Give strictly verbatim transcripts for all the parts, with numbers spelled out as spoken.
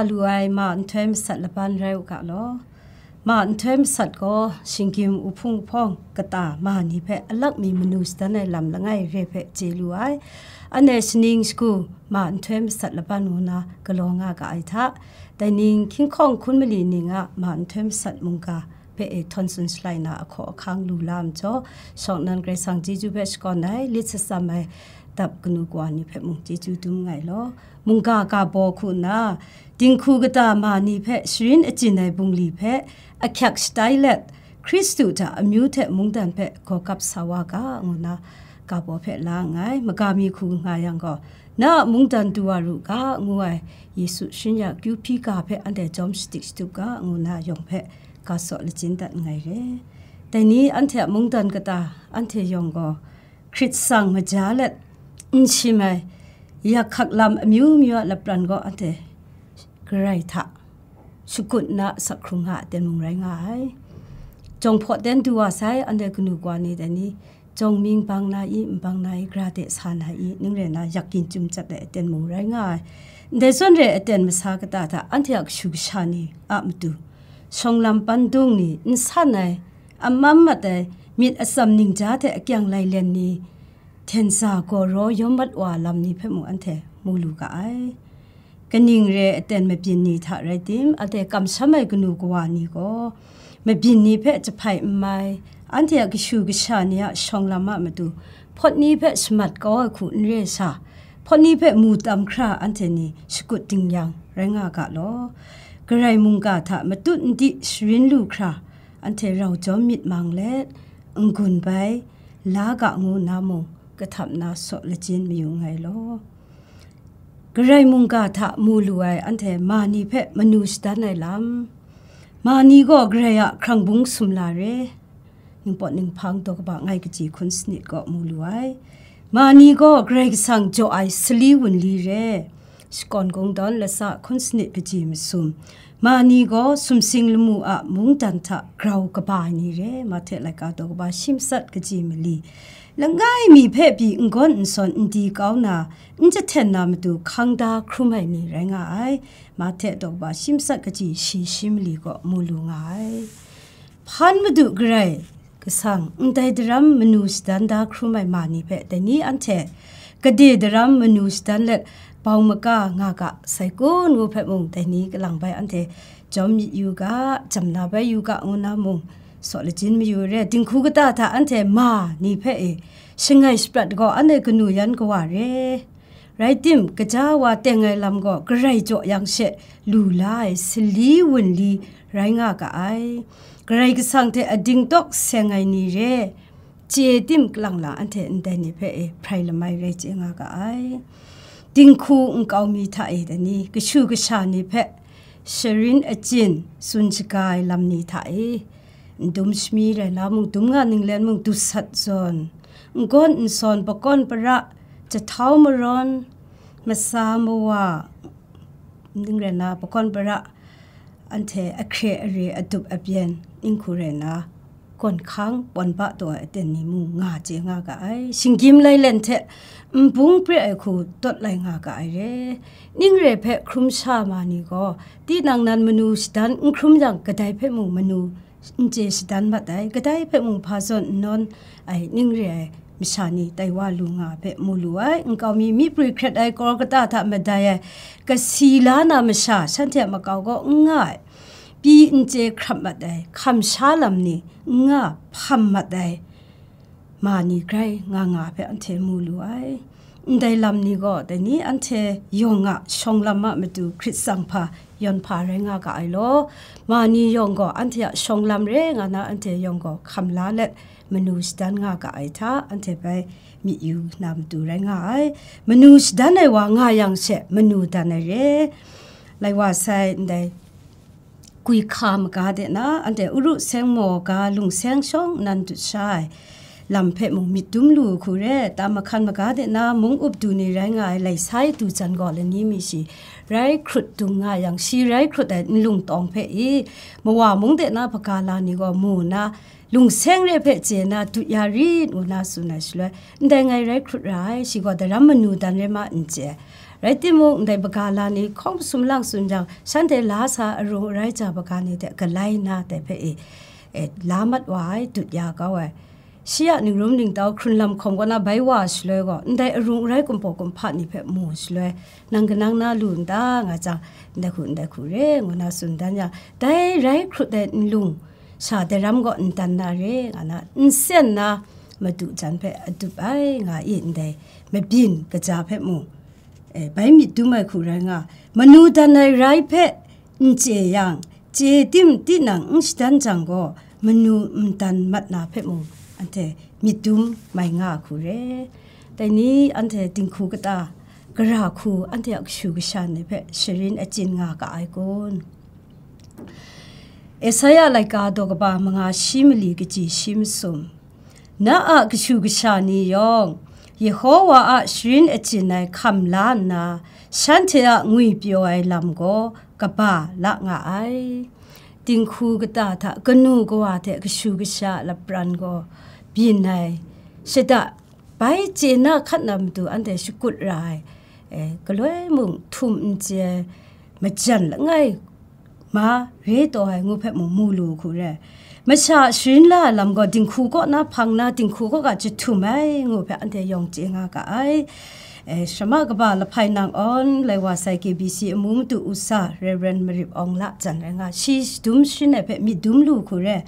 Lu ai ma nhtoi masat laban rai u ga law. Ma nhtoi masat gaw shinggyim uhpung hpawng kata ma ni hpe alak mi manu shadan ai lam langai re hpe chye lu ai. Anhte shaning shagu ma nhtoi masat laban ngu na galaw nga ga ai hta, dai ning hkying hkawng hkun mali ning a ma nhtoi masat mungga hpe e htawn tsun shalai na ahkaw ahkang lu la ai majaw, shawng nnan Karai Kasang chyeju hpe shakawn ai, lit shatsam ai dap kanu kawa ni hpe mung chyeju dum nngai law. Mungga ga baw hku nna, dinghku kata ma ni hpe sharin achyin ai bungli hpe ahkyak shatai let, Hkristu hta amyu hte mungdan hpe gaw kap sa wa ga, ngu nna ga baw hpe la nngai. Maga mi hku nga yang gaw, na a mungdan du wa ru ga, ngu ai Yesu sharin ya kyu hpyi ga hpe anhte jawm shadik shatup ga, ngu nna yawng hpe ga saw lachin dat nngai re. Dai ni anhte a mungdan kata, anhte yawng gaw, Hkrit tsang maja let n shim ai, yak hkak lam amyu myu a lapran gaw anhte Karai hta shakut nna asak hkrung nga a ten mung rai nga ai. Jawng hpaw ten du wa sai, anhte kanu kawa ni dai ni, jawng mi n bang na i, n bang na i, gra de sa na i, ning rai na, yak yin chyum chyat ai aten mung rai nga ai. Ndai zawn re ai aten masa kata hta anhte a kashu kasha ni a matu, shawng lam pandung ni n san ai, amam mat ai, myit atsam ningja hte akyang lailen ni, hten sa gaw raw yawm mat wa lam ni hpe mung anhte mu lu ga ai. Kaning re aten mabyin ni hta rai tim, anhte kamsham ai kanu kawa ni gaw, mabyin ni hpe jahpai n mai, anhte a kashu kasha ni a shawng lam a matu, hpawt ni hpe shamat kau ai hku n re sha, hpawt ni hpe mu tam hkra anhte ni shakut ding yang rai nga ga law. Karai mungga hta matut n di sharin lu hkra, anhte rau jawm myit mang let, n-gun bai, la ga ngu nna mung, kahtap na saw lachin mayu nngai law. Karai mungga hta mu lu ai anhte ma ni hpe manu shadan ai lam. Ma ni gaw Karai a hkrang bung sumla re. Ningpawt ninghpang daw kaba ngai kaji hkun sanit gaw mu lu ai. Ma ni gaw Karai Kasang jaw ai sali wunli re. Shakawn kungdawn latsa hkun sanit kaji masum. Ma ni gaw sumsing lamu a mungdan hta grau kaba ai ni re. Mahte laika daw kaba shi matsat kaji mali. Langai mi hpe pyi n gawn n sawn n di kau na, n jahten na matu hkang da hkrum ai ni rai nga ai. Mahte daw kaba shi matsat kaji shi shi mali gaw mu lu nga ai. Hpan Madu Karai Kasang, ndai daram manu shadan da hkrum ai ma ni hpe dai ni anhte, gade daram manu shadan let bau maka nga ga, sai kun ngu hpe mung dai ni kalang bai anhte jawm myit yu ga, jam na bai yu ga, ngu na mung saw lachin mayu re. Dinghku kata hta anhte ma ni hpe e shangai shaprat gaw, anhte kanu yan kawa re. Rai tim, kaja wa teng ai lam gaw Karai jaw yang she lu la ai sali wunli rai nga ga ai. Karai Kasang hte ading tawk seng ai ni re, chye tim kalang lang anhte ndai ni hpe e hprai lamai rai chye nga ga ai. Dinghku nkau mi hta e dai ni, kashu kasha ni hpe sharin achyin tsun shaga ai lam ni hta e, n dum shami rai na mung, dum nga ninglen mung, dusat zawn, n gawn n sawn, pakawn para, jahtau marawn, masa mawa, ning rai na, pakawn para, anhte ahkre are adup abyen, ninghku rai na, gawn hkang, pawn ba taw ai aten ni mung nga chye nga ga ai. Shinggyim lailen hte nbung pre ai hku tawt lai nga ga ai re. Ning re hpe hkrum sha ma ni gaw, tinang nan manu shadan n hkrum yang, kadai hpe mung manu n chye shadan mat ai, kadai hpe mung hpa zawn n nawn ai, ning re ai masha ni tai wa lu nga hpe mu lu ai. Nkau mi, myi prwi hkret ai, kawr kata hta madai ai, kasi la na masha, shanhte a makau gaw n nga ai, pyi n chye hkrap mat ai, hkam sha lam ni n nga hpam mat ai, ma ni grai nga nga hpe anhte mu lu ai. Ndai lam ni gaw, dai ni anhte yawng a shawng lam a matu hkrit tsang hpa yawn hpa rai nga ga ai law, ma ni yawng gaw anhte a shawng lam re nga na, anhte yawng gaw hkam la let manu shadan nga ga ai hta, anhte bai myit yu na matu rai nga ai. Manu shadan ai wa nga yang she, manu dan ai re. Lai wa sai, ndai gwi hka maga de na, anhte uru seng maw ga lung seng shawng nan dut sha ai lam hpe mung myit dum lu hku re, tam mahkan maga de na, mung up du ni rai nga ai lai sai du jan gaw lani mi shi rai hkrut dung nga yang, shi rai hkrut ai nlung tawng hpe i, mawa mung de na hpaga la ni gaw mu nna, lung seng re hpe chye na dut ya rit, ngu na tsun ai shaloi, ndai ngai rai hkrut ra ai, shi gaw daram manu dan re ma n chye ai. Rai timung, ndai baga la ni hkawng masum lang tsun jang, shanhte la sa arung arai ja baga ni hte galai na dai hpe e, e, la mat wa ai, dut ya kau ai. Shi a ningrum ningtau hkrun lam hkawm kaw na bai wa shaloi gaw, ndai arung arai kumhpaw kumhpa ni hpe mu shaloi, nang kanang na lu n ta nga jang, ndai hku, ndai hku re, ngu na tsun dan yang, dai rai hkrut ai nlung sha daram gaw n dan na re, nga na, n sen na madu jan hpe adup ai, nga i ndai mabyin kaja hpe mu, e, bai myit dum ai hku rai nga, manu dan ai rai hpe n chye yang, chye tim tinang n shadan jang gaw, manu n dan mat na hpe mung, anhte myit dum mai nga hku re. Dai ni anhte dinghku kata, gara hku anhte a kashu kasha ni hpe sharin achyin nga ga ai kun? Esaya laika daw kaba manga shi mali kaji shi masum. Na a kashu kasha ni yawng, Yehowa a sharin achyin ai hkam la nna, shanhte a ngwipyaw ai lam gaw kaba la nga ai. Dinghku kata hta kanu kawa hte kashu kasha a lapran gaw byin ai. Shada, bai chye na hkat na matu anhte shakut ra ai, e, galoi mung htum n chye ai, majan langai ma re taw ai ngu hpe mung mu lu hku re. Masha sharin la ai lam gaw dinghku kaw na hpang na, dinghku kaw ga jahtum ai ngu hpe anhte yawng chye nga ga ai. E, Shrama kaba lahpai nang awn, lai wa sai K B C amu madu usa, Reverend Marip Awng La jan rai nga, shi shadum sharin ai hpe myit dum lu hku re.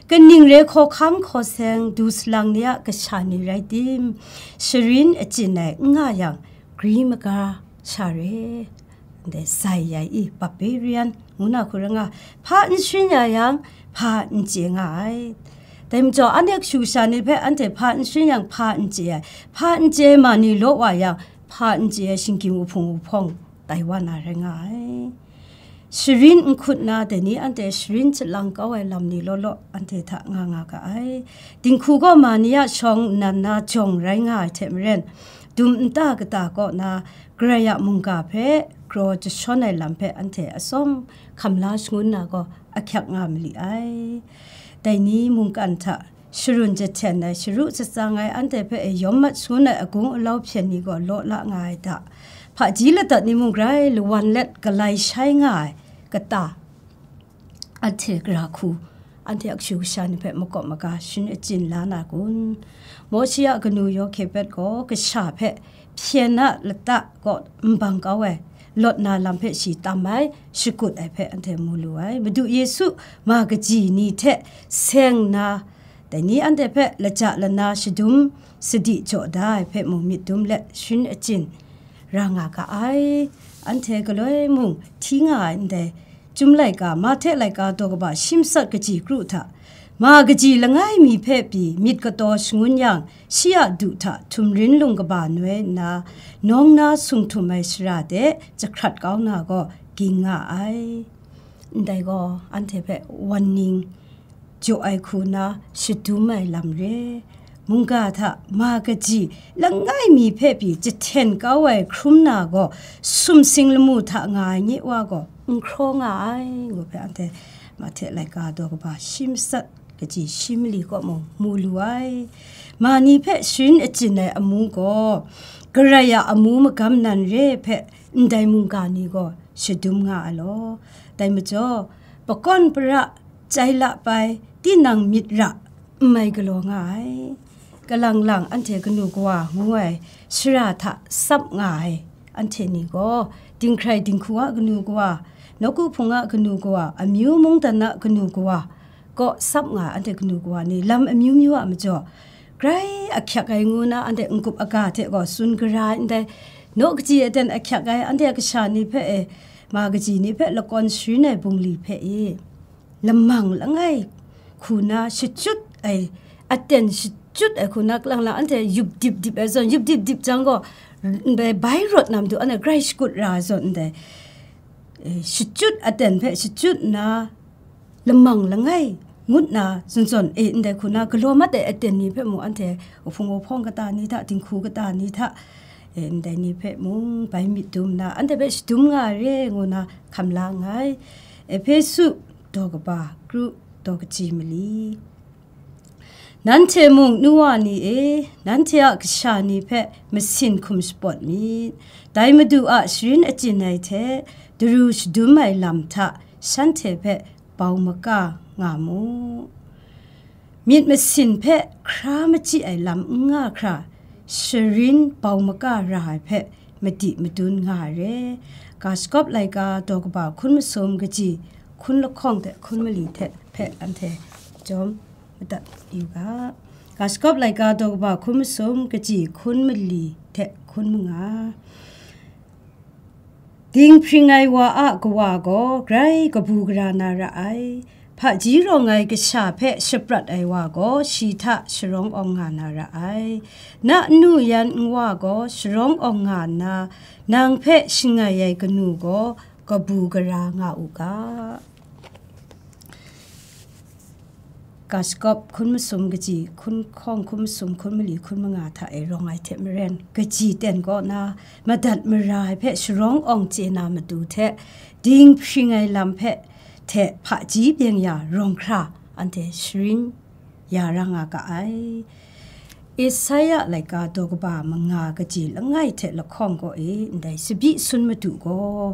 Kaning re hkawhkam hkawseng du salang ni a kasha ni rai tim, sharin achyin ai n nga yang, gri maga sha re. Ndai zai yai i, barbarian, ngu na hku rai nga, hpa n sharin ya yang, hpa n chye nga ai. Dai majaw, anhte kashu kasha ni hpe anhte hpa n sharin yang, hpa n chye ai, hpa n chye ai ma ni law wa yang, hpa n chye ai shinggyim wuhpung wuhpawng tai wa na rai nga ai. Sharin n hkut na, dai ni anhte sharin chyalang kau ai lam ni law law, anhte hta nga nga ga ai. Dinghku gaw ma ni a shawng nnan na jawng rai nga ai hte maren, dum nta kata kaw na, Karai a mungga hpe kraw jashawn ai lam hpe anhte atsawm hkam la shangun na gaw ahkyak nga mali ai. Dai ni mungkan hta sharun jahten ai, sharu shatsang ai, anhte hpe e yawm mat shangun ai agung alau hpyen ni gaw law la nga ai hta, hpaji ladat ni mung grai lawan let galai shai nga ai kata, anhte gara hku, anhte a kashu kasha ni hpe makawp maga sharin achyin la na kun? Mawshe a kanu Yawhkepat gaw kasha hpe hpyen a lata kaw nbang kau ai, lawt na lam hpe shi tam ai, shakut ai hpe anhte mu lu ai. Madu Yesu ma kaji ni hte seng nna, dai ni anhte hpe laja lana shadum sadi jaw da ai hpe mung myit dum let sharin achyin ra nga ga ai. Anhte galoi mung hti nga ai ndai Chyum laika, Mahte laika daw kaba shi matsat kaji kru hta, ma kaji langai mi hpe pyi myit kataw shangun yang, shi a du hta htumrin lung kaba noi nna, nawng na sung htum ai shara de jahkrat kau na gaw ging nga ai. Ndai gaw, anhte hpe wan ning jaw ai hku na shadum ai lam re. Mungga hta ma kaji langai mi hpe pyi jahten kau ai hkrum na gaw, sumsing lamu hta nga ai nye wa gaw n hkraw nga ai, ngu hpe anhte Mahte laika daw kaba shi matsat kaji shi mali kaw mung mu lu ai. Ma ni hpe sharin achyin ai amu gaw, Karai a amu magam nan re hpe ndai mungga ni gaw shadum nga ai law. Dai majaw, pakawn para, chyaila pai, tinang myit ra, n mai galaw nga ai. Kalang lang anhte kanu kawa ngu ai shara hta tsap nga ai anhte ni gaw, dinghkrai dinghku a kanu kawa, nawku hpung a kanu kawa, amyu mungdan a kanu kawa kaw tsap nga ai anhte kanu kawa ni lam amyu myu a majaw, grai ahkyak ai ngu na anhte n-gup aga hte gaw tsun gara ai ndai, naw kaji aten ahkyak ai anhte a kasha ni hpe e, ma kaji ni hpe lakawn sharin ai bungli hpe e, lamang langai hku na shachyut ai, aten shachyut ai hku na kalang lang anhte yup dip dip ai zawn, yup dip dip jang gaw, ndai bai rawt na matu anhte grai shakut ra ai zawn ndai, e, shachyut aten hpe shachyut nna, lamang langai ngut na zawn zawn, e, ndai hku na galaw mat ai aten ni hpe mung anhte wuhpung wuhpawng kata ni hta, dinghku kata ni hta, e, ndai ni hpe mung bai myit dum nna, anhte hpe shadum nga ai re ngu na hkam la nngai. Ehpesu daw kaba kru daw kaji mali. Nanhte mung nu wa ni e, nanhte a kasha ni hpe masin hkum shapawt myit. Dai Madu a sharin achyin ai hte daru shadum ai lam hta shanhte hpe bau maka nga mu. Myit masin hpe hkra machyi ai lam n nga hkra, sharin bau maka ra ai hpe madi madun nga ai re. Ga Shagawp laika daw kaba hkun masum kaji hkun lahkawng hte hkun mali hte hpe anhte jawm madat yu ga. Ga Shagawp laika daw kaba hkun masum kaji hkun mali hte hkun manga. Dinghpring ai wa a kawa gaw grai kabu gara na ra ai. Hpaji rawng ai kasha hpe shaprat ai wa gaw shi hta sharawng awng nga na ra ai. Na nnu yan nwa gaw sharawng awng nga nna, nang hpe shangai ai kanu gaw kabu gara nga u ga. Ga Shagawp hkun masum kaji, hkun hkawng hkun masum, hkun mali hkun manga hta e rawng ai hte maren, kaji ten kaw na madat mara ai hpe sharawng awng chye na matu hte, dinghpring ai lam hpe hte hpaji byeng ya rawng hkra, anhte sharin ya ra nga ga ai. Isaya laika daw kaba manga kaji langai hte lahkawng gaw e, ndai tsabyi sun madu gaw,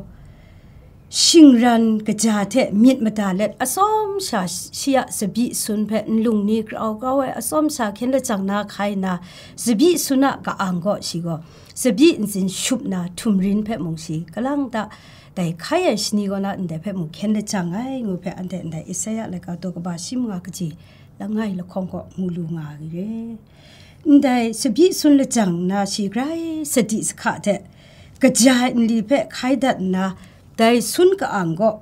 shingran kaja hte myit mada let atsawm sha shi a tsabyi sun hpe nlung ni grau grau ai atsawm sha hkyen lajang na hkai nna, tsabyi sun a ka-ang gaw shi gaw, tsabyi ntsin shup na htumrin hpe mung shi, kalang ta dai hkai ai shani kaw na ndai hpe mung hkyen lajang ai ngu hpe, anhte ndai Isaya laika daw kaba shi manga kaji langai lahkawng gaw mu lu nga ai re. Ndai tsabyi sun lajang nna shi grai sadi sahka hte kaja ai nli hpe hkai dat nna, dai sun ka-ang gaw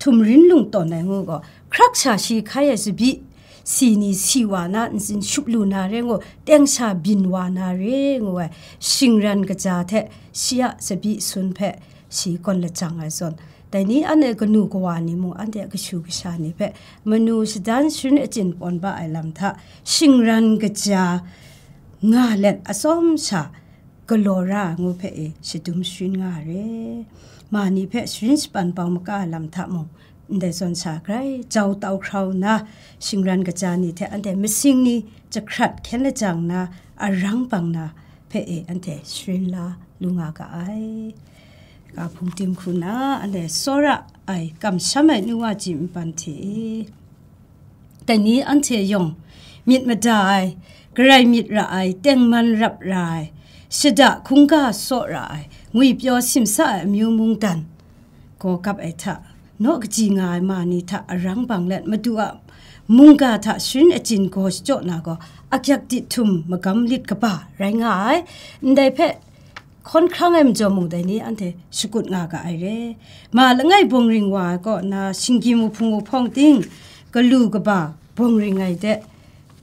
htumrin lung tawn ai ngu gaw, hkrak sha shi hkai ai tsabyi si ni si wa na, ntsin shup lu na re ngu, teng sha byin wa na re ngu ai, shingran kaja hte shi a tsabyi sun hpe shi gawn lajang ai zawn, dai ni anhte kanu kawa ni mung anhte a kashu kasha ni hpe manu shadan sharin achyin pawn ba ai lam hta, shingran kaja nga let atsawm sha galaw ra ai ngu hpe e shadum sharin nga ai re. Ma ni hpe sharin shapan bau maka ai lam hta mung, ndai zawn sha grai jau tau hkrau nna, shingran kaja ni hte anhte masing ni jahkrat hkyen lajang nna, arang bang na hpe e anhte sharin la lu nga ga ai. Ga hpung tim hku na anhte tsawra ai kamsham ai nu wa ji npan hte e, dai ni anhte yawng myit mada ai, garai myit ra ai, tengman rap ra ai, shada hkungga saw ra ai, ngwipyaw simsa ai amyu mungdan gaw gap ai hta, naw kaji nga ai ma ni hta arang bang let, Madu a mungga hta sharin achyin gaw shachyaw na gaw, akyak dit htum magam lit kaba rai nga ai. Ndai hpe hkawn hkrang ai majaw mung, dai ni anhte shakut nga ga ai re. Ma langai bawng ring wa ai kaw na, shinggyim wuhpung wuhpawng ting, galu kaba bawng ring ai de,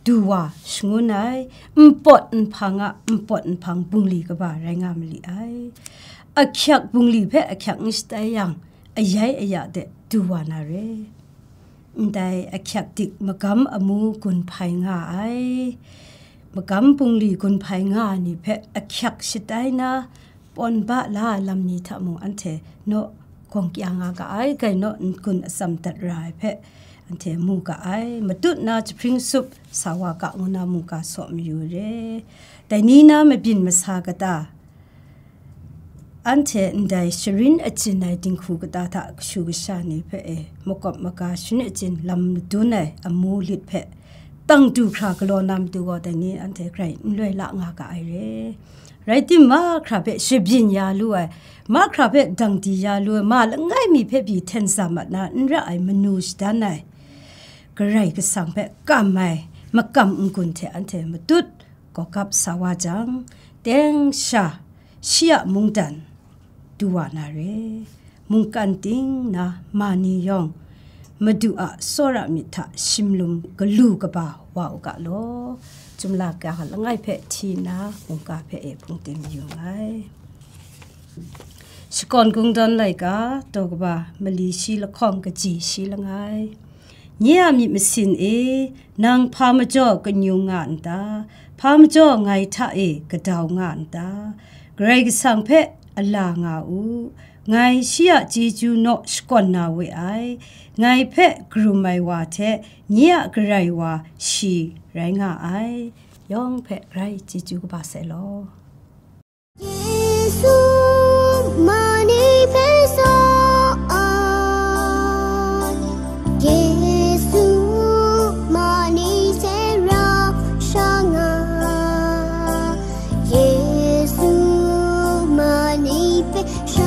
du wa shangun ai, npawt nhpang a npawt nhpang bungli kaba rai nga mali ai. Ahkyak bungli hpe ahkyak n shatai yang, ayai aya de du wa na re. Ndai ahkyak dik magam amu gun hpai nga ai, magam bungli gun hpai nga ai ni hpe ahkyak shatai na, pawn ba la ai lam ni hta mung anhte naw gawng kya nga ga ai, gai naw n-gun atsam dat ra ai hpe anhte mu ga ai. Matut na jahpring sup sa wa ga ngu na mungga saw mayu re. Dai ni na mabyin masa kata, anhte ndai sharin achyin ai dinghku kata hta kashu kasha ni hpe e makawp maga sharin achyin lam madun ai amu lit hpe tang du hkra galaw na matu gaw, dai ni anhte grai n loi la nga ga ai re. Rai timung, mahkra hpe shabyin ya lu ai, mahkra hpe dang di ya lu ai, ma langai mi hpe pyi hten sa mat na n ra ai manu shadan ai, Karai Kasang hpe kam ai makam n-gun hte anhte matut gawgap sa wa jang, teng sha shi a mungdan du wa na re. Mungkan ting na ma ni yawng, Madu a tsawra myit hta shimlum galu kaba wa u ga law. Chyum la ga langai hpe hti nna, mungga hpe e hpung tim yu nngai. Shakawn Kungdawn laika, daw kaba mali shi lahkawng kaji shi langai. Nye a myit masin e, nang hpa majaw kanyung nga n ta? Hpa majaw ngai hta e gadau nga n ta? Karai Kasang hpe ala nga u, ngai shi a chyeju naw shakawn na we ai. Ngai hpe karum ai wa hte nye a Karai wa shi rai nga ai. Yawng hpe grai chyeju kaba sai law. Yesu mani hpe sa ai, Yesu mani hte rau sha nga, Yesu mani hpe sha